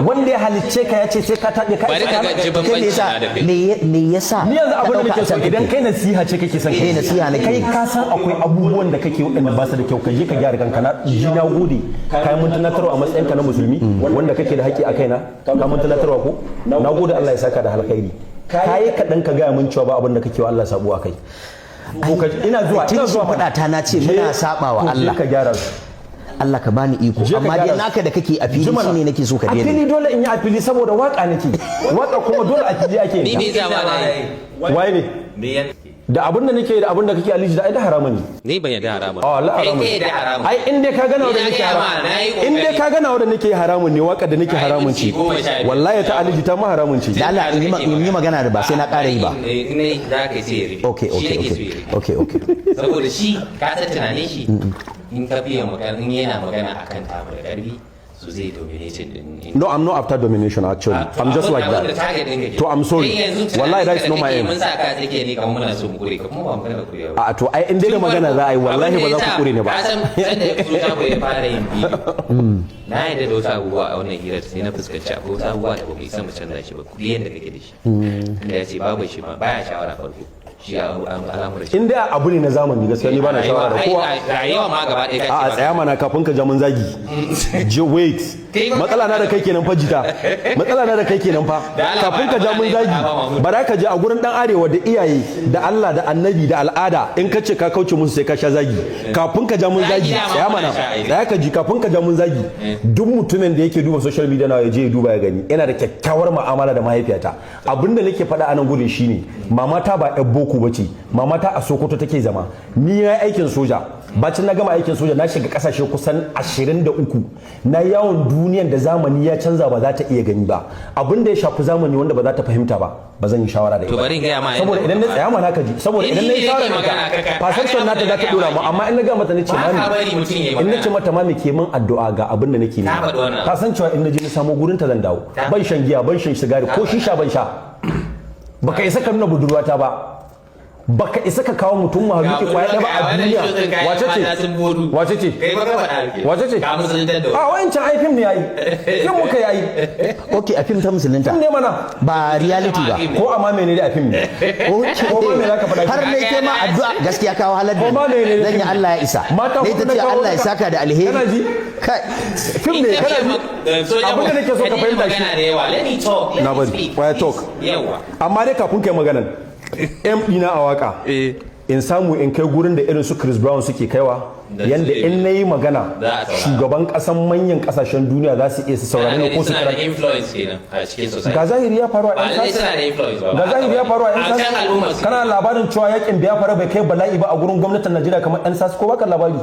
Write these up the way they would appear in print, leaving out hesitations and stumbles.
Wanda ya halicce ka ya ce sai ka taɓe ka. Bari ka ga ji Kai me bambanci yasa na da kai. Me yasa Ni yanzu ka abin da ɗauka nake a so can idan kake? kai nasiha ce kake son kai. Eh, nasiha nake Kai yi. ka san akwai abubuwan da kake waɗanda ba su da kyau, ka je ka gyara kanka. Na ji, na gode. Kai mun tunatarwa a matsayin ka na musulmi wanda kake da haƙƙi a kaina. Ka mun tunatarwa ko? Na gode, Allah ya saka da alkhairi. Kayi kaɗan ka gaya mun cewa ba abin da kake wa Allah sabo a kai. Ko ka ina zuwa Tun ina zuwa. shimfiɗa ta na ce muna saba wa To je Allah. ka gyara su. Allah ka bani iko. Je ka Amma dai gyara su. naka da kake a fili Jimana. shine nake so ka A daina. fili dole in yi a fili saboda waka nake. Waka kuma dole a fili ake Ni yin me ta. yasa ba na yi? Waye ne? Me yan Da abin da nake da abin da kake, Aliji, da ai da haramun ne. Ni ban yarda haramun. A Allah Kai haramun. kai da haramun. Ai in dai ka gana Ni wanda na nake gaya ma, haram. na yi In dai kokari. ka gana wanda nake haramun ne, waka da nake Ai, haramun ce. minti 15. Wallahi ta Aliji ta ma haramun ce. Da Allah in yi magana da ba sai na ƙara yi ba. Ne za ka ce ya rufe. Okay. Shi nake Okay. so ya rufe. Okay. Saboda shi ka san tunanin shi, in ka fiye magana, in yana magana akan tamu da karfi, so zai dominating din. No, I'm not after domination actually. I'm just like that. To I'm sorry. Wallahi that is not my aim. Mun sa ka tsake ne kamar muna so mu kure ka, kuma ba mu kana kure ba. A to ai in dai da magana za a yi, wallahi ba za ku kure ni ba. Ka san sanda ya fito ta ya fara yin bidiyo. Na yarda da wasu abubuwa a wannan hirar, sai na fuskanci akwai wasu abubuwa da ba mu isa mu canza shi ba, kuɗi yadda kake da shi. Inda ya ce babu shi ma baya shawara farko. Shi a al'amuran shi. In dai abu ne na zamani, gaskiya ni ba na shawara da kowa. Rayuwa ma gaba ɗaya ka ce A ba. tsaya mana kafin ka ja mun zagi. Je, wait. Kai ba Matsala na da kai kenan fa, jita. Matsala na da kai kenan fa. Da Allah Kafin ba ka ja mun ba zagi, ba Mahmud. bara ka je a gurin dan arewa da iyaye da Allah da Annabi da al'ada, in ka ce ka kauce musu sai ka sha zagi. Kafin ka ja mun zagi, Zagi dama tsaya muna mana. sha ai. Tsaya ka ji, kafin ka ja mun zagi. Duk mutumin da yake duba social media na ya je ya duba ya gani. Ina da kyakkyawar mu'amala da mahaifiyata. Abinda nake faɗa a nan gurin shine mamata ba yar boko bace. Mamata a Sokoto take zama. Ni na yi aikin soja. Bacin na gama aikin soja na shiga kasashe kusan 23, na yawon duniyan da zamani ya canza ba za ta iya gani ba. Abin da ya shafi zamani wanda ba za ta fahimta ba, ba zan yi shawara da To ita. bari in gaya ma yadda Saboda idan na tsaya mana ka ji, saboda idan na yi Ni ne shawara nake da magana, ita, perception nata za ta dora mu. Amma in na ga mata, nace Ba ka mami, bari mutum ya yi in nace magana. mata, mami, ke min addu'a ga abin da nake Ta nema, faɗi wannan. ta san cewa in na je na samo gurin ta zan dawo. Ban shan giya, ban shan sigari, ko shisha ban sha. Baka isa ka nuna budurwata ba, baka isa ka kawo mutum mahaluki kwaya ɗaya ba a duniya. Wace ce? Wace ce? Kai ba ka faɗa. Wace ce? Ka musulunta da A wayancan ai fim ne yayi, fim muka yayi. Okay, a fim ta musulunta? Fim ne mana. Ba reality ba? Ko amma menene, a fim ne. Okay. Ko ma me za ka faɗa? Har ne kai ma addu'a, gaskiya ka wahalar da Ko ma menene? zan yi, Allah ya isa. Mata Ne huɗu ta na ce kawo Allah ya maka. saka da alheri. Kana ji? Kai. Fim ne, kana ji? Abin da nake so ka fahimta shi magana da yawa. Let me talk, let Na me bari. speak. Waya talk. Yawa. Amma dai kafin kai maganan M ɗina a waka, in samu in kai gurin da irin su Chris Brown suke kaiwa, Da yanda in na yi magana, Za a saurara. shugaban kasan manyan kasashen duniya za su iya su saurari ni ko su Suna da kira. influence kenan a cikin society. Ga zahiri ya faru a Ba ɗan lallai suna da influence ba. Ga zahiri ya faru a A yan can al'umma su. Kana labarin cewa yakin Biafra bai kai bala'i ba a gurin gwamnatin Najeriya kamar EndSARS, ko baka labari?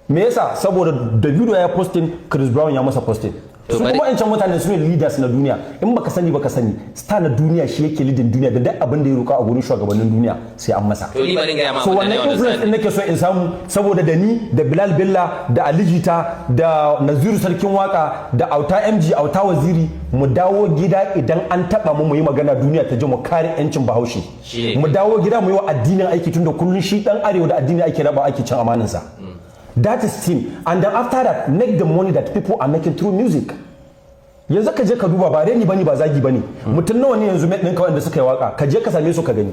Me yasa? Saboda Davido ya posting, Chris Brown ya masa posting. To Su kuma wancan mutane su ne leaders na duniya. In baka sani baka sani, star na duniya shi yake leading duniya, da duk abin da ya roka a gurin shugabannin duniya sai an masa. To ni bari in gaya ma So mutane wannan wannan influence din sani. nake so in samu, saboda da ni da Bilal Billa da Ali Jita da Naziru Sarkin Waka da Auta MG, Auta Waziri, mu dawo gida, idan an taba mu mu yi magana, duniya ta ji, mu kare yancin Bahaushe. Shi ne. Mu dawo gida mu yi wa addinin aiki, tunda kullun shi dan arewa da addini ake raba, ake cin amaninsa. That is team. And then after that, make the money that people are making through music. Yanzu ka je ka duba, ba reni bane, ba zagi bane, mutum nawa ne yanzu mate ɗinka wanda suka yi waka? Ka je ka same su ka gani.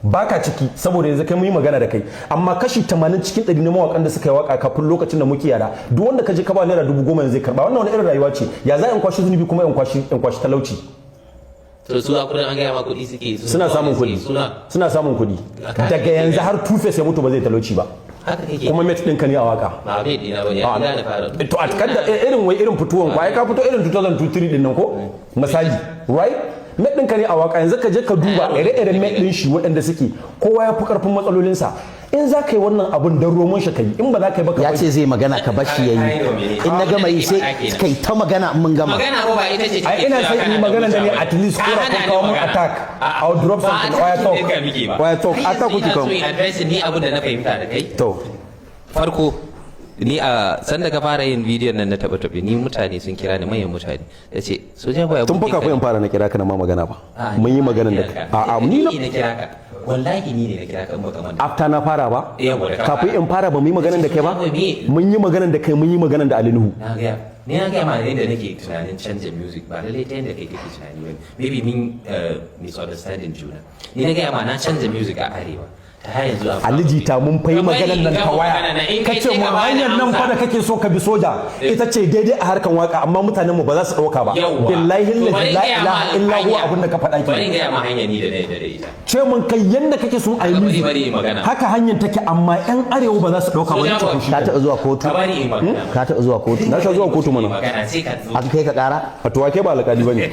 Baka ciki saboda yanzu kai mun yi magana da kai, amma kashi 80 cikin 100 na mawakan da suka yi waka kafin lokacin da muke yara, duk wanda ka je ka ba ₦10,000 yanzu zai karba. Wannan wani irin rayuwa ce? Ya za in kwashi zunubi kuma in kwashi talauci? To su a kudin an gaya ma kuɗi suke su. Suna samun kuɗi. Suna Suna samun kuɗi. Daga yanzu har Tuface ya mutu ba zai talauci ba. Haka kake. Kuma mate ɗinka ne a waka. Ba mate ɗina bane, ya riga na fara. To a kadda irin wai irin fituwan ko ai ka fito irin 2023 din nan ko misali, right? Mate ɗinka ne a waka. Yanzu ka je ka duba ire-iren mate ɗin shi waɗanda suke, kowa ya fi karfin matsalolinsa. In za ka yi wannan abun don romon shi ka yi, in ba za ka yi ba ka Ya bari. ce zai magana, ka bashi yayi. In na gama yi sai kai ta magana in mun gama. Magana ko ba ita ce Ai take ina cewa son in yi kana da magana da ni hujja ba. at least Ka ko da hana kun ni kawo mun magana. attack, I'll drop Ba something. attack Waya talk. ɗinka muke ba. Waya talk. Kai Attack yanzu kuke ina kawo. so in address ni abin da na fahimta da kai. To. Farko ni a sanda ka fara yin bidiyon nan na taɓa taɓe ni, mutane sun kira ni, manyan mutane da ce Soja Boy. Tun fa kafin in fara na kira ka na ma magana ba. Mun yi magana da a ni na na kira ka, wallahi ni ne na kira ka in baka manta. After na fara ba. Yawwa, da ka Kafin fara. in fara ba mu yi maganan da kai ba. Soja Boy, me? Mun yi maganan da kai, mun yi maganan da Ali Nuhu. Na ga Ni na gaya ma yadda nake tunanin canza music, ba lallai ta yadda kai kake tunani ba. Maybe min misunderstanding juna. Ni na gaya ma na canza music a arewa ta har yanzu a Ali Jita, mun fa yi maganar nan ta waya, kace mu hanyar nan fa da kake so ka bi soja ita ce daidai a harkan waka, amma mutanen mu ba za su dauka ba. Billahi la ilaha illa huwa, abin da ka faɗa Bari in ke gaya ma hanya ni da na yadda da ita. Ce mun kai yanda kake so a yi Bari music bari in magana. haka hanyar take, amma yan arewa ba za su dauka ba. Soja Ni ce boy. to shi Ka taɓa zuwa kotu? Ka bari in magana. Ka taɓa zuwa kotu? Na sha zuwa kotu mana. Magana sai ka zo. An kai ka ƙara? A to wake ba alƙali bane,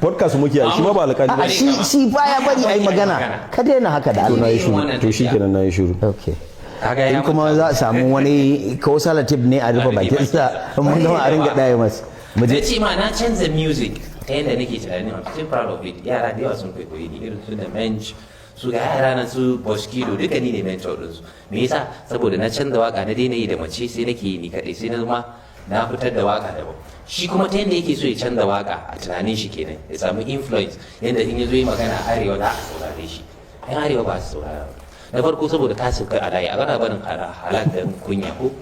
podcast muke yi, shi ma ba alƙali A bane. shi baya bari ai magana. Ka daina haka da To Allah. na yi shiru, to shikenan, na yi shiru. Okay. Kaga ya In kuma za a samu wani ko salatif ne a rufe bakinsa, in mun gama a ringa ɗaya masa mu Na je. ce ma na canza music ta yadda nake tunanin, I'm still proud of it. Yara da yawa sun kwaikwayi ni, irin su da Mench, su ga yara na su Boskido, duka ni ne mentor din su. Me yasa? Saboda na canza waka, na daina yi da mace, sai nake yi ni kadai, sai na zama na fitar da waka daban. Shi kuma ta yadda yake so ya canza waka a tunanin shi kenan, ya samu influence yadda in ya zo yi magana a arewa za a saurare shi. Yan arewa ba su saurara ba. Na farko saboda ka sauka a layi, a gana barin halal dan kunya, ko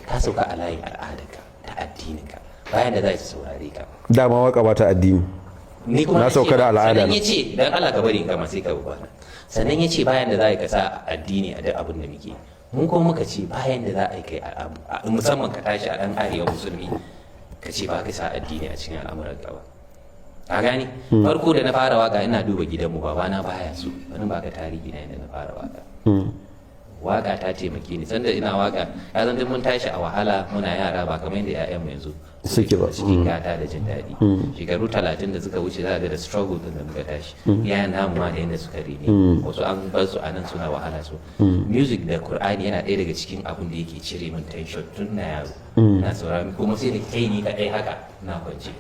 ka sauka a layin al'adarka ta addininka, bayan da za su saurare ka. Dama waka ba ta addini. Ni kuma Na ce sauka da al'ada sannan na. ya ce, dan Allah ka bari in gama sai ka bi bana. Sannan ya ce bayan da za ka sa addini a duk abin da muke, mun kuma muka ce bayan da za a yi kai abu musamman ka tashi a dan arewa musulmi, ka ce ba ka sa addini a cikin al'amuran ka ba. Ka gane? Farko da na fara waka, ina duba gidanmu, babana baya so. Wani baka tarihi na yadda na fara waka. Waka ta taimake ni sanda ina waka. Ya zan duk mun tashi a wahala muna yara, ba kamar yadda 'ya'yanmu yanzu suke ba. Cikin gata da jin daɗi. Shekaru 30 da suka wuce, za ga da struggle din da muka tashi. Iyayen namu ma da yadda suka rene wasu, an bar su a nan suna wahala. So music da Qur'ani yana ɗaya daga cikin abin da yake cire min tension tun na yaro. Na saurari kuma sai da kai ni kaɗai haka na kwance.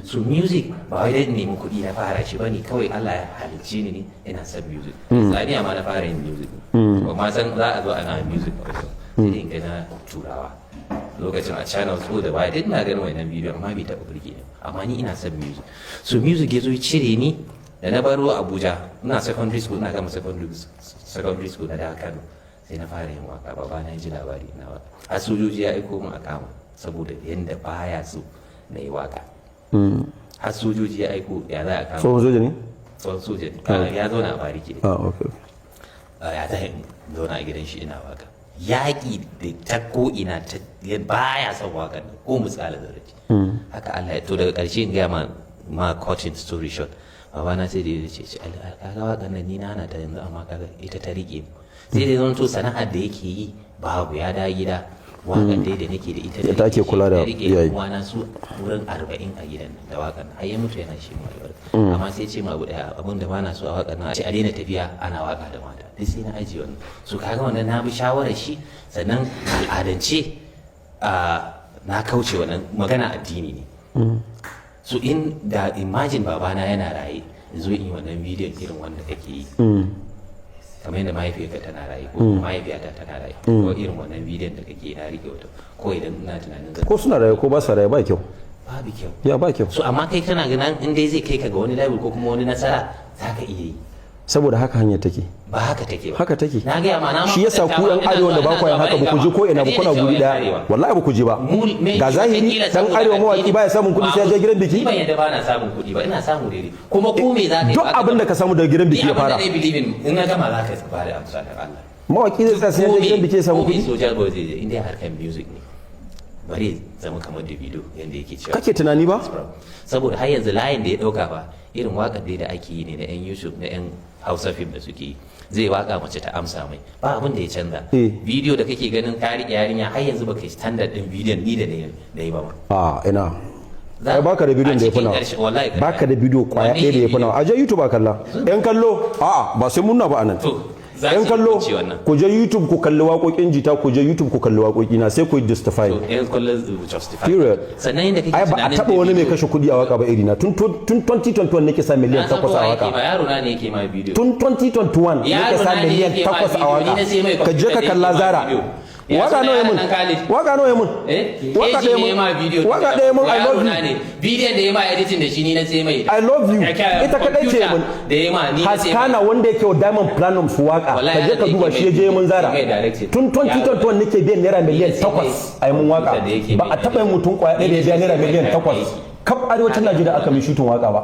So music ba wai dan nemi kuɗi na fara shi bane, kawai Allah ya halicce ni ne ina son music. Tsaniya ma na fara yin music, ba ma san za a zo ana music a wajen, sai dai in ga na turawa lokacin a channel so da baya, duk ina ganin wannan bidiyo, amma bai taɓa burge ni. Amma ni ina son music, so music ya zo ya cire ni. Da na baro Abuja ina secondary school, ina gama secondary school na dawo Kano, sai na fara yin waka. Babana ya ji labari ina waka, a sojoji ya aiko min a kama saboda yanda baya so na yi waka. Har sojoji ya aiko, ya za a kama. Tsohon soja ne? Tsohon soja ne, ya zauna a bariki ne. Ah, okay. Ya ta zauna a gidan shi ina waka, yaƙi da ta ko ina ta baya son wakan nan ko misali zarati. Haka Allah ya to. Daga ƙarshe in gaya ma cutting story short, babana sai da ya ce, kaga wakan nan ni na hana ta yanzu, amma kaga ita ta rike mu. Sai da zan to sana'ar da yake yi babu, ya da gida, wakan dai da nake da ita da Ita ake rike shi, kula da da rike iyaye. Uwana su wurin 40 a gidan nan da wakan nan har ya mutu yana shi mu albarka. Amma sai ce ma abu daya, abin da bana so a wakan nan, a ce a daina tafiya ana waka da mata. Duk sai na ajiye wannan. So kaga wannan na bi shawarar shi, sannan al'adance a na kauce wannan magana addini ne. So in da imagine babana yana raye, in zo in yi wannan bidiyon irin wanda kake yi, kamar yadda mahaifiyarka tana raye ko mahaifiyata tana raye, ko irin wannan bidiyon da kake na rike wata, ko idan ina tunanin zan Ko suna raye ko ba sa raye, ba kyau. Babu kyau. Ya ba kyau. So amma kai kana ganin in dai zai kai ka ga wani level ko kuma wani nasara, za ka iya yi. Saboda haka hanyar take. Ba haka take ba. Haka take. Na gaya ma na ma Shi yasa ku yan ina arewa da ba ku yin zuwa, haka, ba ku je ko ina ba, kuna guri daya. Wallahi ba ku je ba. Ga zahiri, dan arewa mawaki baya samun kuɗi sai ya je gidan biki. Ni ban yadda ba na samun kuɗi ba, ina samu daidai. Kuma ko me za ka yi Duk abin da ka samu daga gidan biki ya fara. Ni abin da na believe in na gama za ka ba da amsa da Allah. Mawaki zai tsaya sai ya je gidan biki ya samu Ko me kuɗi? Soja Boy zai je, inda harkar music ne, bari zama kamar Davido yanda yake cewa. Kake tunani ba? Saboda har yanzu layin da ya dauka fa, irin wakar dai da ake yi ne na yan YouTube, na yan Hausa film da suke yi. Zai waka, mace ta amsa mai, ba abin da ya canza. Bidiyo da kake ganin ka riƙe yarinya, har yanzu baka yi standard din bidiyon ni da na yi ba ma. A ina ai baka da bidiyon da ya fi nawa. Wallahi Baka da bidiyo kwaya Wanne ɗaya da ya fi ne? nawa. A je YouTube a kalla. Yan kallo, a'a, ba sai munna ba anan. To, za Yan su kallo, hukunci wannan. ku je YouTube ku kalli waƙoƙin Jita, ku je YouTube ku kalli waƙoƙina, sai ku yi justify. To, yan kallon justify. Period. Sannan yadda kake Ai ba a tunanin taɓa wani mai Davido- kashe kuɗi a waka ba irina. Tun 2021 nake sa miliyan Na san 8 a kowa yake waka. ma, yaro na ne yake ma bidiyo. Tun 2021 nake Yaro sa na ne miliyan yake ma 8 a bidiyo, ni waka. na sai mai Ka je kwamfuta ka da kalla yake ma Zara. bidiyo. Ya Waka suna nawa ya yaron mun? nan Khalid? Waka nawa ya mun? Eh? Waka KG ɗaya ne ya mun. ma bidiyo. Waka ɗaya mun, "I love Yaro na you." ne. Bidiyon da ya ma editing da shi, ni na sai mai. "I love you." Ita kadai ce mun. Da ya ma, ni na sai mai. Haskana wanda yake wa Diamond Platnumz waka, Wallahi ka je ka yaron da duba yake shi ya je mun zara. mai directing. Tun 2021 nake biyan naira miliyan Ni na sai mai 8 a yi mun waka. da yake Ba a mai taɓa yin mutum kwaya ɗaya da ya biya naira miliyan 8 kaf arewacin Najeriya aka mai shooting waka ba.